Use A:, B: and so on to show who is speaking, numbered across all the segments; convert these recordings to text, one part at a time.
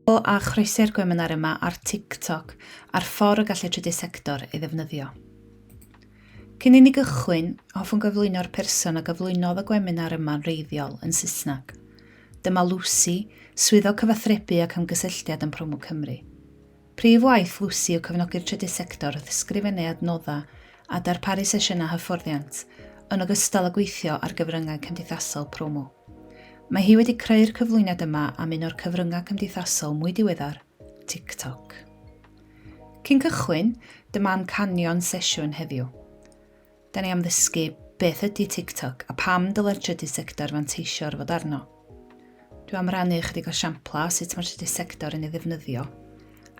A: A chroeso i'r gweminar yma ar TikTok a'r ffordd y gall y trydydd sector ei ddefnyddio. Cyn i ni gychwyn, hoffwn gyflwyno'r person a gyflwynodd y gweminar yma'n wreiddiol yn Saesneg. Dyma Lucy, Swyddog Cyfathrebu ac Ymgysylltiad yn Promo Cymru. Prif waith Lucy yw cefnogi'r trydydd sector wrth ysgrifennu adnoddau a darparu sesiynau hyfforddiant, yn ogystal â gweithio ar gyfryngau cymdeithasol Promo. Mae hi wedi creu'r cyflwyniad yma am un o'r cyfryngau cymdeithasol mwy diweddar, TikTok. Cyn cychwyn, dyma amcanion sesiwn heddiw. Da ni am ddysgu beth ydy TikTok a pam dylai'r trydydd sector fanteisio ar fod arno. Dwi am rannu ychydig o siamplau o sut mae'r trydydd sector yn ei ddefnyddio,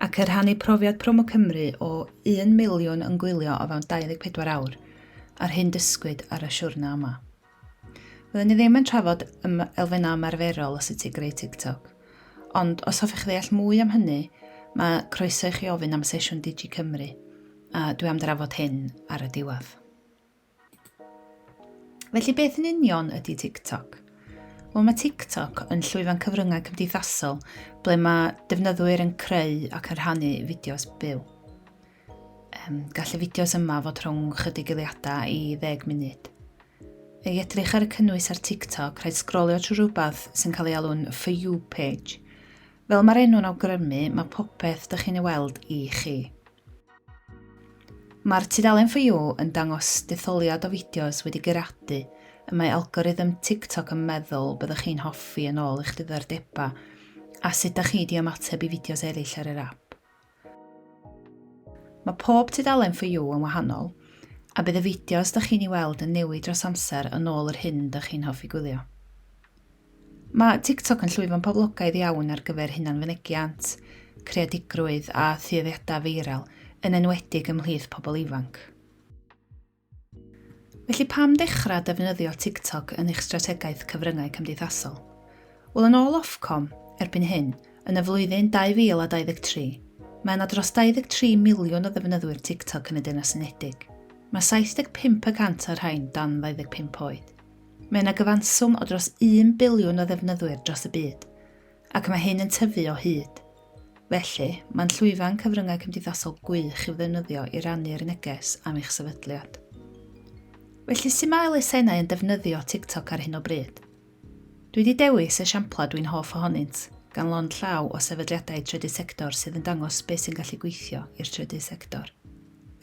A: ac yn rhannu profiad Promo Cymru o 1 miliwn yn gwylio o fewn 24 awr a'r hyn dysgwyd ar y siwrna yma. Fyddwn ni ddim yn trafod elfennau ymarferol o sut i greu TikTok, ond os hoffech ddeall mwy am hynny, mae croeso i chi ofyn am sesiwn Digi Cymru, a dwi am drafod hyn ar y diwedd. Felly beth yn union ydy TikTok? Wel, mae TikTok yn llwyfan cyfryngau cymdeithasol ble mae defnyddwyr yn creu ac yn rhannu fideos byw. Gall y fideos yma fod rhwng chydig eiliadau i 10 munud. I edrych ar y cynnwys ar TikTok, rhaid sgrolio trwy rhywbeth sy'n cael ei alw'n For You page. Fel mae'r enw'n awgrymu, mae popeth dych chi'n ei weld i chi. Mae'r tudalen For You yn dangos detholiad o fideos wedi guradu y mae algorithm TikTok yn meddwl byddwch chi'n hoffi yn ôl eich diddordebau a sut dach chi 'di ymateb i fideos eraill ar yr ap. Mae pob tudalen For You yn wahanol, a bydd y fideos dach chi'n ei weld yn newid dros amser yn ôl yr hyn dach chi'n hoffi gwylio. Mae TikTok yn llwyfan poblogaidd iawn ar gyfer hunanfynegiant, creadigrwydd a thueddiadau feiral, yn enwedig ymhlith pobl ifanc. Felly pam dechrau defnyddio TikTok yn eich strategaeth cyfryngau cymdeithasol? Wel, yn ôl Ofcom, erbyn hyn, yn y flwyddyn 2023, mae yna dros 23 miliwn o ddefnyddwyr TikTok yn y Deyrnas Unedig. Mae 75 y cant o'r rhain dan 25 oed. Mae yna gyfanswm o dros 1 biliwn o ddefnyddwyr dros y byd, ac mae hyn yn tyfu o hyd. Felly, mae'n llwyfan cyfryngau cymdeithasol gwych i'w ddefnyddio i rannu'r neges am eich sefydliad. Felly, sut mae elusennau yn defnyddio TikTok ar hyn o bryd? Dwi wedi dewis esiamplau dwi'n hoff ohonynt, gan lond llaw o sefydliadau trydydd sector sydd yn dangos beth sy'n gallu gweithio i'r trydydd sector.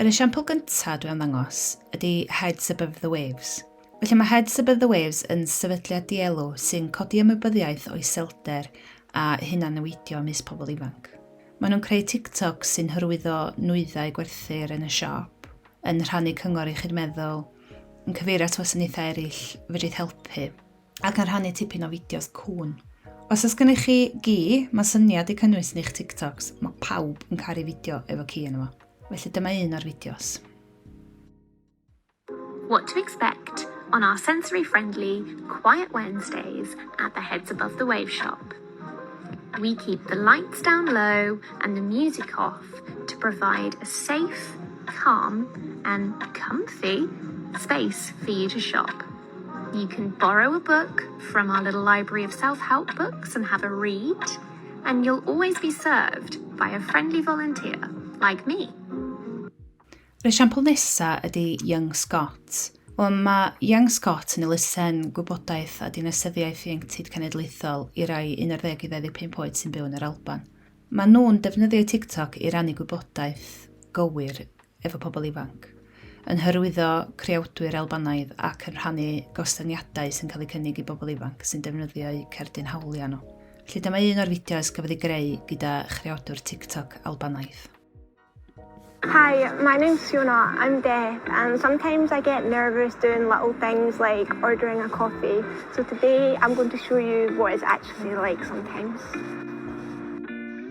A: Yr esiampl gyntaf dwi am ddangos ydy Heads Above the Waves. Felly mae Heads Above the Waves yn sefydliad dielw sy'n codi ymwybyddiaeth o iselder a hunan-newidio ymysg pobl ifanc. Maen nhw'n creu TikToks sy'n hyrwyddo nwyddau gwerthir yn y siop, yn rhannu cyngor iechyd meddwl, yn cyfeirio at wasanaethau eraill fedrith helpu, ac yn rhannu tipyn o fideos cŵn. Os oes gennych chi gi, mae syniad eu cynnwys yn eich TikToks. Mae pawb yn caru fideo efo ci yno fo. Felly dyma un o'r fideos.
B: What to expect on our sensory friendly, quiet Wednesdays at the Heads Above the Wave shop. We keep the lights down low and the music off to provide a safe, calm, and comfy space for you to shop. You can borrow a book from our little library of self help books and have a read, and you'll always be served by a friendly volunteer like me.
A: Yr esiampl nesa ydy Young Scot. Wel, mae Young Scot yn elusen gwybodaeth a dinasyddiaeth ieuenctid cenedlaethol i rai 11 i 25 oed sy'n byw yn yr Alban. Maen nhw'n defnyddio TikTok i rannu gwybodaeth gywir efo pobl ifanc, yn hyrwyddo creawdwyr Albanaidd ac yn rhannu gostyngiadau sy'n cael eu cynnig i bobl ifanc sy'n defnyddio eu cerdyn hawliau nhw. Felly dyma un o'r fideos gafodd ei greu gyda chreawdwr TikTok Albanaidd.
C: Hi, my name's Fiona. I'm deaf and sometimes I get nervous doing little things like ordering a coffee. So today I'm going to show you what it's actually like sometimes.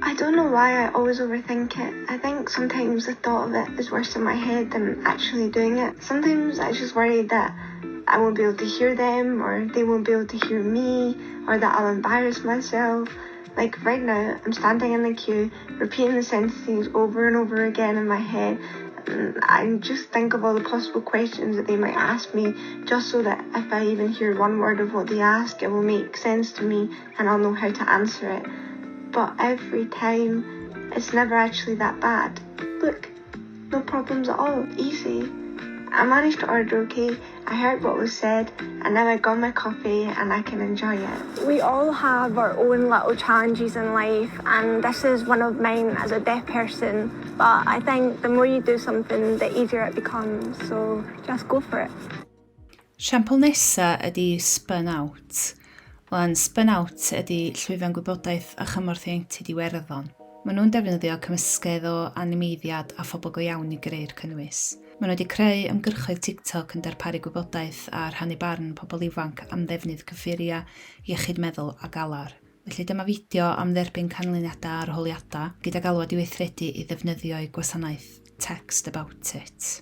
D: I don't know why I always overthink it. I think sometimes the thought of it is worse in my head than actually doing it. Sometimes I just worry that I won't be able to hear them or they won't be able to hear me or that I'll embarrass myself. Like right now, I'm standing in the queue, repeating the sentences over and over again in my head. And I just think of all the possible questions that they might ask me, just so that if I even hear one word of what they ask, it will make sense to me and I'll know how to answer it. But every time, it's never actually that bad. Look, no problems at all. Easy. I managed to order okay, I heard what was said, and now I got my coffee and I can enjoy it.
C: We all have our own little challenges in life, and this is one of mine as a deaf person. But I think the more you do something, the easier it becomes, so just go for it.
A: Siampl nesa ydy Spun Out. Wel, Spun Out ydy llwyfan gwybodaeth a chymorth ieuenctid Iwerddon. Maen nhw'n defnyddio cymysgedd o animeiddiad a phobl go iawn i greu'r cynnwys. Maen nhw wedi creu ymgyrchoedd TikTok yn darparu gwybodaeth a rhannu barn pobl ifanc am ddefnydd cyffuriau, iechyd meddwl a galar. Felly dyma fideo am dderbyn canlyniadau arholiadau gyda galwad i weithredu i ddefnyddio'u gwasanaeth Text About It.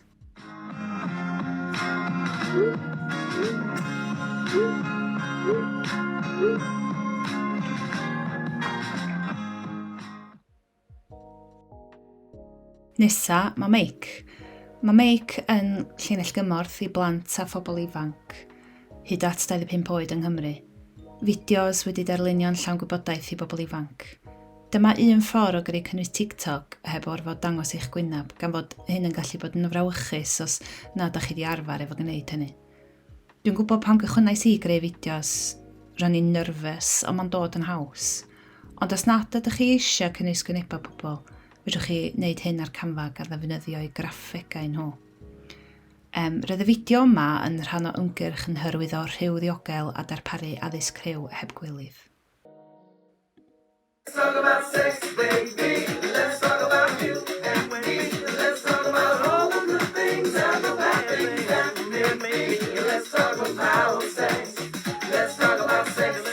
A: Nesa, mae Meic. Mae Meic yn llinell gymorth i blant a phobl ifanc, hyd at 25 oed yng Nghymru. Fideos wedi darlunio'n llawn gwybodaeth i bobl ifanc. Dyma un ffordd o greu cynnwys TikTok heb orfod dangos eich gwyneb, gan fod hyn yn gallu bod yn frawychus os nad ydych chi wedi arfer efo gwneud hynny. Dwi'n gwybod pan gychwynnais i greu fideos, ro'n i'n nervous, ond mae'n dod yn haws. Ond os nad ydych chi eisiau cynnwys gwynebau pobl, fedrwch chi wneud hyn ar Canva gan ddefnyddio eu graffegau nhw. Um, roedd y fideo yma yn rhan o ymgyrch yn hyrwyddo rhyw ddiogel a darparu addysg rhyw heb gwilydd.
E: Let's talk about sex, baby. Let's talk about you and me. Let's talk about all the good things and the bad things that may be. Let's talk about sex. Let's talk about sex.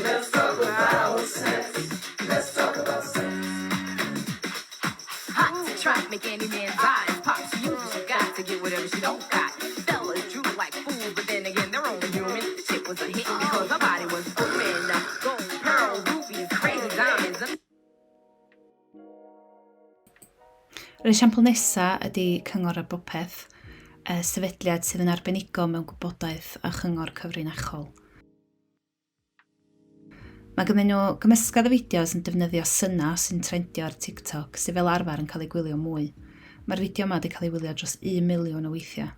E: Let's talk about sex. Let's talk about sex.
F: Hot to try, make any man's eyes pop. She uses she got to get whatever she don't got. Fellas drool like fools, but then again, they're only human. The chick was a hit because her body was booming. Gold, pearl, rubies, crazy diamonds.
A: Yr esiampl nesaf ydy Cyngor ar Bopeth, y sefydliad sydd yn arbenigo mewn gwybodaeth a chyngor cyfrinachol. Mae ganddyn nhw gymysgedd o fideos yn defnyddio synau sy'n trendio ar TikTok, sydd fel arfer yn cael eu gwylio mwy. Mae'r fideo yma wedi cael ei wylio dros 1 miliwn o weithiau.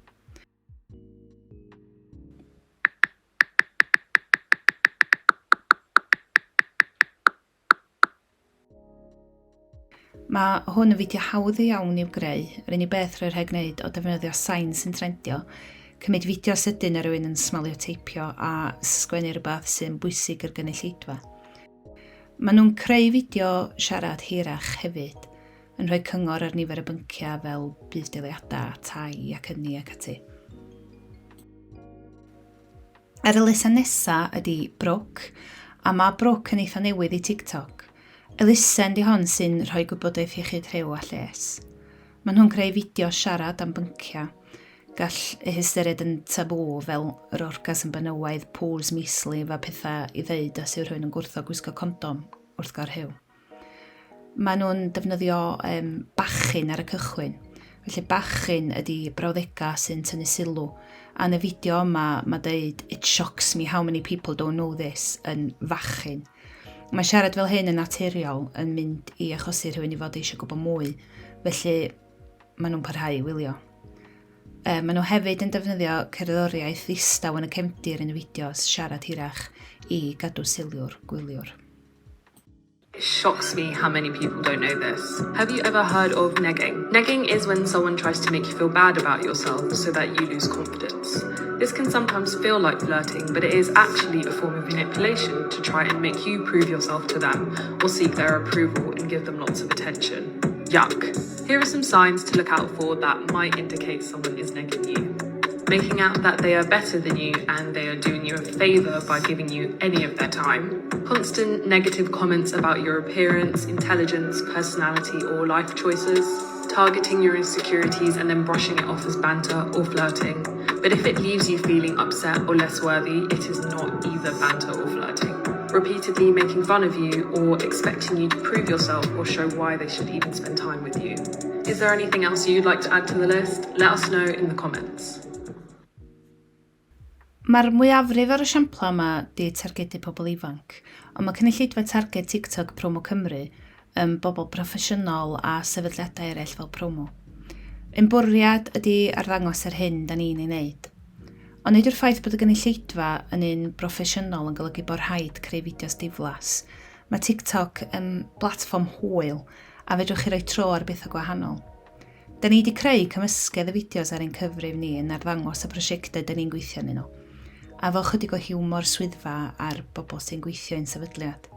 A: Mae hwn yn fideo hawdd iawn i'w greu. Yr unig beth rwy'n rhaid gwneud o defnyddio sain sy'n trendio, cymryd fideo sydyn o rywun yn smalio teipio a sgwennu rhywbeth sy'n bwysig i'r gynulleidfa. Maen nhw'n creu fideo siarad hirach hefyd, yn rhoi cyngor ar nifer o bynciau fel budd-daliadau, tai ac ynni ac ati. Yr elusen nesa ydy Brooke, a mae Brooke yn eitha newydd i TikTok. Elusen di hon sy'n rhoi gwybodaeth iechyd rhyw a lles. Maen nhw'n creu fideo siarad am bynciau. Gall eu hystyried yn tabŵ fel yr orgasm benywaidd, pools mislif a pethau i ddeud os yw rhywun yn gwrthod gwisgo condom wrth gael rhyw. Maen nhw'n defnyddio um, bachyn ar y cychwyn. Felly bachyn ydy brawddegau sy'n tynnu sylw. A yn y fideo yma, mae dweud, it shocks me how many people don't know this, yn fachyn. Mae siarad fel hyn yn naturiol yn mynd i achosi rhywun i fod eisiau gwybod mwy. Felly, maen nhw'n parhau i wylio. E, maen nhw hefyd yn defnyddio cerddoriaeth ddistaw yn y cefndir yn y fideos siarad hirach i gadw sylw'r gwyliwr.
G: It shocks me how many people don't know this. Have you ever heard of negging? Negging is when someone tries to make you feel bad about yourself so that you lose confidence. This can sometimes feel like flirting, but it is actually a form of manipulation to try and make you prove yourself to them or seek their approval and give them lots of attention. Yuck. Here are some signs to look out for that might indicate someone is negging you. Making out that they are better than you and they are doing you a favour by giving you any of their time. Constant negative comments about your appearance, intelligence, personality, or life choices. Targeting your insecurities and then brushing it off as banter or flirting. But if it leaves you feeling upset or less worthy, it is not either banter or flirting. Repeatedly making fun of you or expecting you to prove yourself or show why they should even spend time with you. Is there anything else you'd like to add to the list? Let us know in the comments.
A: Mae'r mwyafrif o'r esiamplau yma 'di targedu pobl ifanc, Ond mae cynulleidfa targed TikTok Promo Cymru yn bobl proffesiynol a sefydliadau eraill fel Promo. Ein bwriad ydy arddangos yr hyn da ni'n ei wneud. Ond nid yw'r ffaith bod y gynulleidfa yn un broffesiynol yn golygu bod rhaid creu fideos diflas. Mae TikTok yn blatfform hwyl a fedrwch chi roi tro ar bethau gwahanol. Da ni wedi creu cymysgedd o fideos ar ein cyfrif ni yn arddangos y prosiectau da ni'n gweithio arnyn nhw, a efo chydig o hiwmor swyddfa ar bobl sy'n gweithio i'n sefydliad.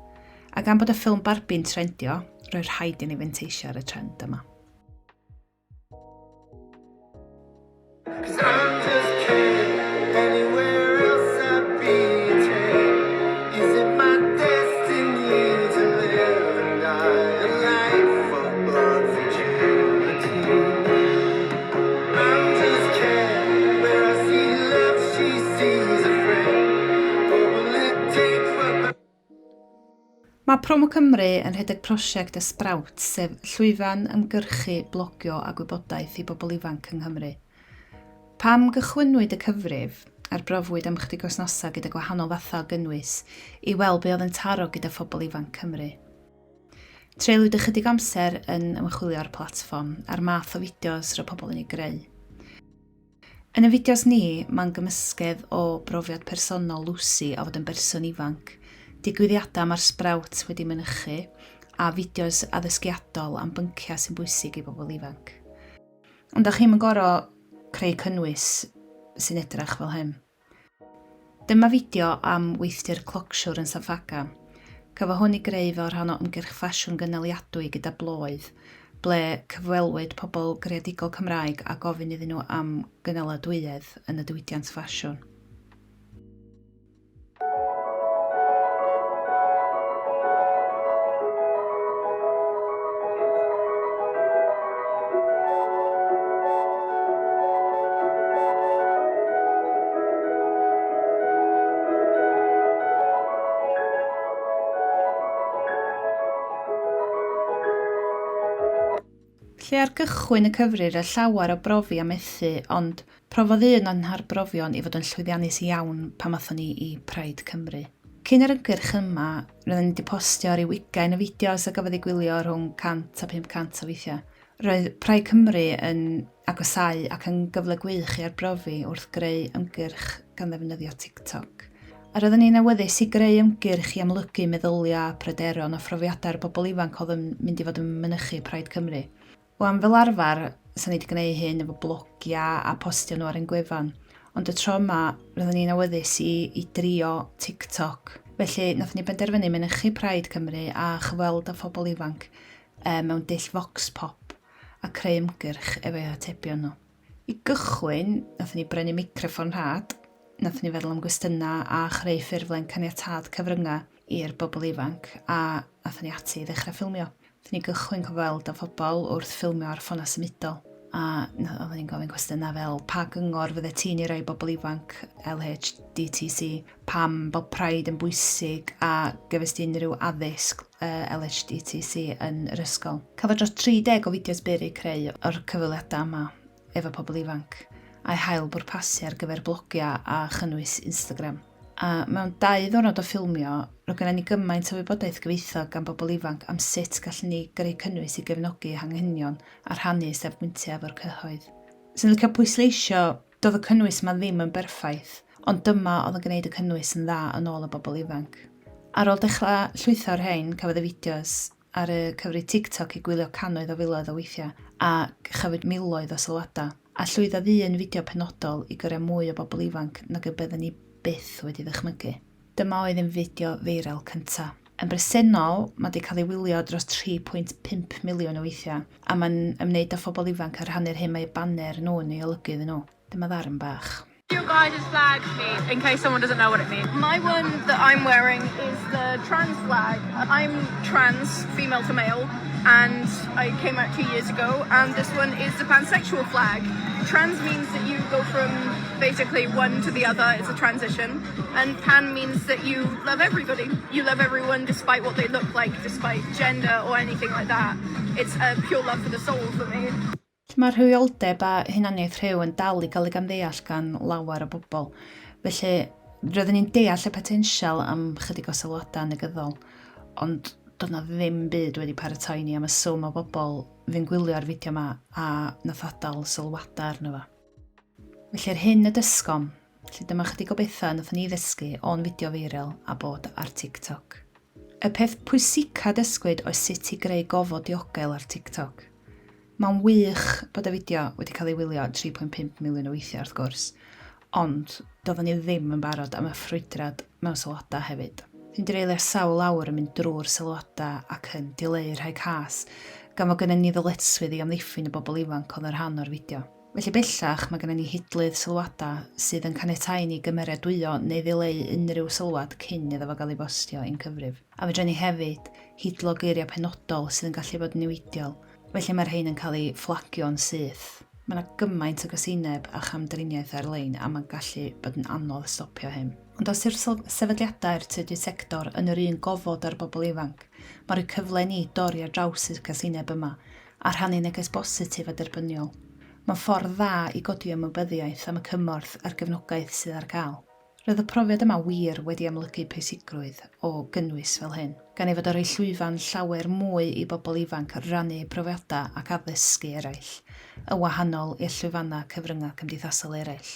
A: A gan bod y ffilm Barbie'n trendio, roedd rhaid i ni fanteisio ar y trend yma. Mae Promo Cymru yn rhedeg prosiect y Sprout, sef llwyfan ymgyrchu, blogio a gwybodaeth i bobl ifanc yng Nghymru. Pam gychwynnwyd y cyfrif, arbrofwyd am ychydig wythnosau gyda gwahanol fathau o gynnwys i weld be oedd yn taro gyda phobl ifanc Cymru. Treuliwyd ychydig amser yn ymchwilio â'r platfform a'r math o fideos roedd pobl yn ei greu. Yn y fideos ni, mae'n gymysgedd o brofiad personol Lucy o fod yn berson ifanc, digwyddiadau mae'r Sprout wedi mynychu, a fideos addysgiadol am bynciau sy'n bwysig i bobl ifanc. Ond da chi'm yn gorfod creu cynnwys sy'n edrach fel hyn. Dyma fideo am weithdy'r clocsiwr yn San Ffagan. Cafodd hwn ei greu fel rhan o ymgyrch ffasiwn gynaliadwy gyda Bloedd, ble cyfwelwyd pobl greadigol Cymraeg a gofyn iddyn nhw am gynaladwyedd yn y diwydiant ffasiwn. Lle ar gychwyn y cyfrir y llawer o brofi a methu, ond profodd un o'n harbrofion i fod yn llwyddiannus iawn pan athon ni i Pride Cymru. Cyn yr ymgyrch yma, roedden ni wedi postio ryw ugain o fideos a gafodd eu gwylio rhwng 100 a 500 o weithiau. Roedd Pride Cymru yn agosáu ac yn gyfle gwych i arbrofi wrth greu ymgyrch gan ddefnyddio TikTok. A roedden ni'n awyddus i greu ymgyrch i amlygu meddyliau, pryderon a phrofiadau'r bobl ifanc oedd yn mynd i fod yn mynychu Pride Cymru. Wan, fel arfer, 'sa ni 'di gwneud hyn efo blogiau a postio nhw ar ein gwefan, ond y tro yma, roedden ni'n awyddus i, i drio TikTok. Felly, nathon ni benderfynu mynychu Pride Cymru a chyfweld â phobl ifanc e, mewn dull vox pop a creu ymgyrch efo'u hatebion nhw. I gychwyn, nathon ni brynu microffon rhad, nathon ni feddwl am gwestiynau a chreu ffurflen caniatâd cyfryngau i'r bobl ifanc a athon ni ati i ddechrau ffilmio. Nathon ni gychwyn cyfweld â phobl wrth ffilmio ar ffonau symudol a oedden ni'n gofyn cwestiynau fel pa gyngor fydde ti'n ei roi i bobl ifanc LHDTC, pam bod Pride yn bwysig a gefes di unrhyw addysg LHDTC yn yr ysgol. Cafodd dros 30 o fideos byr eu creu o'r cyfweliadau yma efo pobl ifanc, a'u hail bwrpasu ar gyfer blogiau a chynnwys Instagram. A mewn dau ddiwrnod o ffilmio, roedd gennym ni gymaint o wybodaeth gyfoethog gan bobl ifanc am sut gallwn ni greu cynnwys i gefnogi eu hanghenion a rhannu eu safbwyntiau efo'r cyhoedd. Swn i'n licio pwysleisio, doedd y cynnwys yma ddim yn berffaith, ond dyma oedd yn gwneud y cynnwys yn dda yn ôl y bobl ifanc. Ar ôl dechrau llwytho'r rhain, cafodd y fideos ar y cyfri TikTok eu gwylio cannoedd o filoedd o weithiau, a chafwyd miloedd o sylwadau, a llwyddodd un fideo penodol i gyrraedd mwy o bobl ifanc nag y bydden ni byth wedi ddychmygu. Dyma oedd ein fideo feiral cyntaf. Yn bresennol, mae wedi cael ei wylio dros 3.5 miliwn o weithiau, a mae'n ymwneud â phobl ifanc a rhannu'r hyn mae eu baner nhw'n ei olygu iddyn nhw. Dyma ddarn bach.
H: Your guys' flags mean, in case someone doesn't know what it means. My one that I'm wearing is the trans flag. I'm trans, female to male, and I came out two years ago, and this one is the pansexual flag. Trans means that you go from basically one to the other, it's a transition, and pan means that you love everybody. You love everyone despite what they look like, despite gender or anything like that. It's a pure love for the soul for me.
A: Lle mae rhywioldeb a hunaniaeth rhyw yn dal i gael ei gamddeall gan lawer o bobl. Felly, Roeddwn ni'n deall y potensial am chydig o sylwadau negyddol, ond doedd na ddim byd wedi paratoi ni am y swm o bobl fu'n gwylio'r fideo yma a nath adael sylwadau arno fo. Felly'r hyn y dysgom, felly dyma chydig o bethau nathon ni ddysgu o'n fideo viral a bod ar TikTok. Y peth pwysica dysgwyd oedd sut i greu gofod diogel ar TikTok. Mae'n wych bod y fideo wedi cael ei wylio 3.5 miliwn o weithiau wrth gwrs, ond doeddwn ni ddim yn barod am y ffrwydrad mewn sylwadau hefyd. Dwi'n dreulio sawl awr yn mynd drwy'r sylwadau ac yn dileu rhai cas, gan fod gennym ni ddyletswydd i amddiffyn y bobl ifanc oedd yn rhan o'r fideo. Felly bellach mae gennym ni hidlydd sylwadau sydd yn caniatáu i ni gymeradwyo neu ddileu unrhyw sylwad cyn iddo fo gael ei bostio i'n cyfrif. A fedrwn ni hefyd hidlo geiriau penodol sydd yn gallu bod yn niweidiol, felly mae'r rhain yn cael eu fflagio'n syth. Mae yna gymaint o gasineb a chamdriniaeth ar-lein a mae'n gallu bod yn anodd stopio hyn. Ond os yw'r sefydliadau'r trydydd sector yn yr un gofod â'r bobl ifanc, mae'n rhoi cyfle i ni dorri ar draws y casineb yma a rhannu neges bositif a derbyniol. Mae'n ffordd dda i godi ymwybyddiaeth am y cymorth a'r gefnogaeth sydd ar gael. Roedd y profiad yma wir wedi amlygu pwysigrwydd o gynnwys fel hyn, gan ei fod yn rhoi llwyfan llawer mwy i bobl ifanc rannu eu profiadau ac addysgu eraill, yn wahanol i'r llwyfannau cyfryngau cymdeithasol eraill.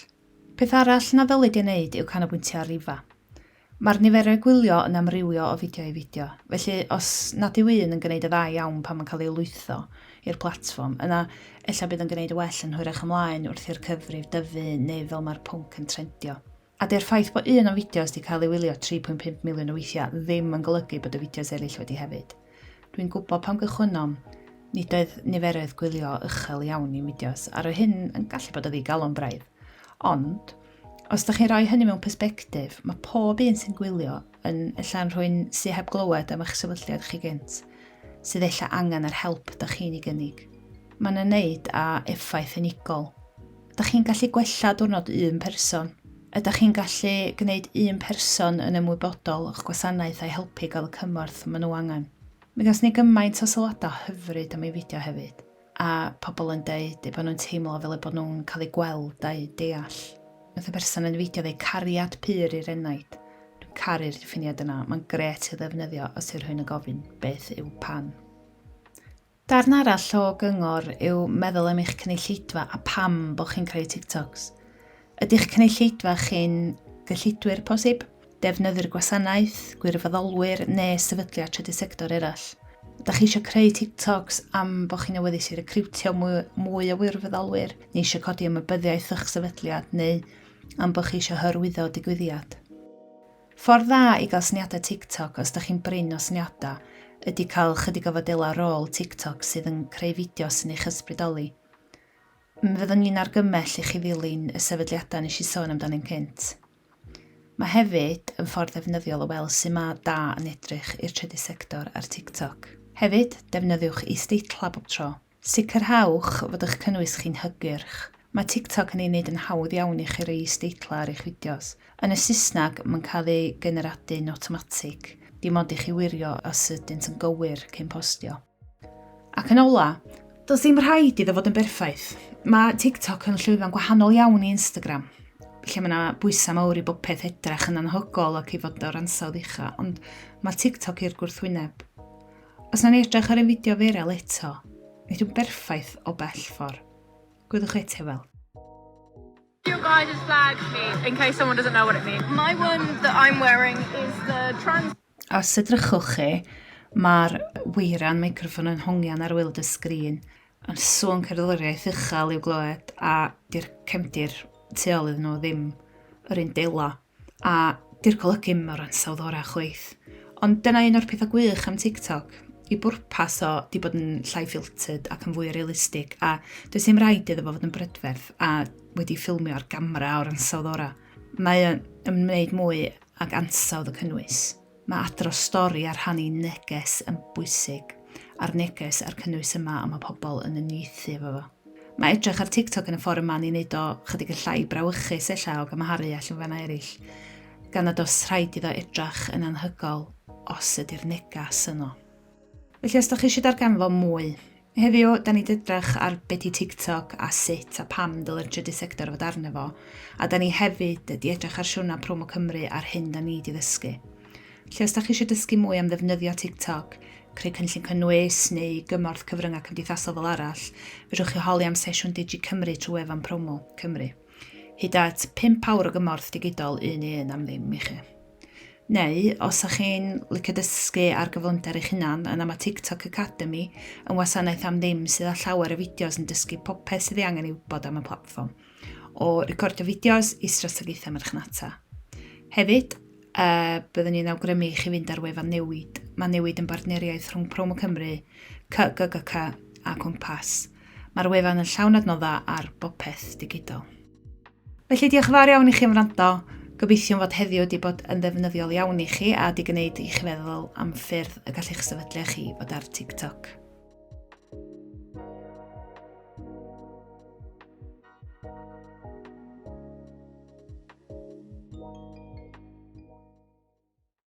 A: Peth arall na ddylid ei wneud yw canolbwyntio ar rifau. Mae'r niferoedd gwylio yn amrywio o fideo i fideo, felly os nad yw un yn gwneud y dda iawn pan mae'n cael ei lwytho i'r platfform, yna ella bydd yn gwneud y well yn hwyrach ymlaen wrth i'r cyfrif dyfu neu fel mae'r pwnc yn trendio. A 'di'r ffaith bod un o'n fideos 'di cael ei wylio 3.5 miliwn o weithiau ddim yn golygu bod y fideos eraill wedi hefyd. Dwi'n gwybod pan gychwynnom, nid oedd niferoedd gwylio uchel iawn i'n fideos, a roedd hyn yn gallu bod o ddigalon braidd. Ond, Os da chi'n rhoi hynny mewn persbectif, mae pob un sy'n gwylio yn ella'n rhywun sydd heb glywed am eich sefydliad chi gynt, sydd ella angen yr help da chi'n ei gynnig. Mae'n ymwneud â effaith unigol. Ydych chi'n gallu gwella diwrnod un person? Ydych chi'n gallu gwneud un person yn ymwybodol o'ch gwasanaeth a'i helpu gael y cymorth maen nhw angen? Mi gawson ni gymaint o sylwadau hyfryd am ei fideo hefyd. A pobl yn deud eu bod nhw'n teimlo fel eu bod nhw'n cael eu gweld a'u deall. Nath y person yn y fideo ddeud cariad pur i'r enaid. Dwi'n caru'r diffiniad yna, mae'n grêt i'w ddefnyddio os yw rhywun yn gofyn beth yw pan. Darn arall o gyngor yw meddwl am eich cynulleidfa a pam bod chi'n creu TikToks. Ydy'ch cynulleidfa chi'n gyllidwyr posib, defnyddwyr gwasanaeth, gwirfoddolwyr neu sefydliad trydydd sector eraill? Ydych chi eisiau creu TikToks am bod chi'n awyddus i recriwtio mwy, mwy o wirfoddolwyr, neu eisiau codi ymwybyddiaeth o'ch sefydliad, neu am bod chi eisiau hyrwyddo digwyddiad? Ffordd dda i gael syniadau TikTok os ydych chi'n brin o syniadau ydy cael chydig o fodelau rôl TikTok sydd yn creu fideo sy'n eich ysbrydoli. Mi fyddwn ni'n argymell i chi ddilyn y sefydliadau nes i sôn amdanynt cynt. Mae hefyd yn ffordd ddefnyddiol o weld sut mae da yn edrych i'r trydydd sector ar TikTok. Hefyd, defnyddiwch is-deitlau bob tro. Sicrhewch fod eich cynnwys chi'n hygyrch. Mae TikTok yn ei wneud yn hawdd iawn i chi roi is-deitlau ar eich fideos. Yn y Saesneg, mae'n cael ei generadu'n awtomatig, dim ond i chi wirio os ydynt yn gywir cyn postio. Ac yn ola, does dim rhaid iddo fod yn berffaith. Mae TikTok yn llwyfan gwahanol iawn i Instagram, lle mae yna bwysau mawr i bopeth edrach yn anhygol ac i fod o'r ansawdd ucha, ond mae TikTok i'r gwrthwyneb. Os nawn ni edrych ar ein fideo viral eto, nid yw'n berffaith o bell ffordd. Gwylwch eto i weld.
H: Your guys' flag mean, in case someone doesn't know what it means. My one that I'm wearing is the trans
A: Os edrychwch chi, mae'r weiran meicroffon yn hongian ar waelod y sgrin, yn sŵn cerddoriaeth uchel i'w glywed a 'di'r cefndir tu ôl iddyn nhw ddim yr un dela. A 'di'r golygu 'im o'r ansawdd orau chwaith. Ond dyna un o'r pethau gwych am TikTok. I bwrpas o 'di bod yn llai filtered ac yn fwy realistig a does dim rhaid iddo fo fod yn brydferth a wedi ffilmio ar gamera o'r ansawdd orau. Mae o'n ymwneud mwy ag ansawdd y cynnwys. Mae adrodd stori a rhannu neges yn bwysig, a'r neges a'r cynnwys yma a mae pobl yn uniaethu efo fo. Mae edrych ar TikTok yn y ffordd yma'n ei wneud o chydig yn llai brawychus ella o gymharu â llwyfannau eraill, gan nad oes rhaid iddo edrach yn anhygol os ydy'r negas yno. Felly os da chi eisiau darganfod mwy, Heddiw, da ni 'di edrych ar be 'di TikTok a sut a pam dyle'r trydydd sector fod arno fo, a da ni hefyd 'di edrych ar siwrna Promo Cymru a'r hyn da ni 'di ddysgu. Felly os da chi eisiau dysgu mwy am ddefnyddio TikTok, creu cynllun cynnwys neu gymorth cyfryngau cymdeithasol fel arall, fedrwch chi holi am sesiwn Digi Cymru trwy wefan Promo Cymru. Hyd at 5 awr o gymorth digidol un i un am ddim i chi. Neu, os ych chi'n licio dysgu ar gyflymder eich hunan, yna mae TikTok Academy yn wasanaeth am ddim sydd â llawer o fideos yn dysgu popeth sydd ei angen ei wybod am y platfform, o recordio fideos i strategaethau marchnata. Hefyd, uh, byddwn ni'n awgrymu i chi fynd ar wefan Newid. Mae Newid yn bartneriaeth rhwng Promo Cymru, CGGC a Cwmpas. Mae'r wefan yn llawn adnoddau ar bopeth digidol. Felly diolch yn fawr iawn i chi am wrando. Gobeithiwn fod heddiw wedi bod yn ddefnyddiol iawn i chi a wedi gwneud i chi feddwl am ffyrdd y gall eich sefydliad chi fod ar TikTok.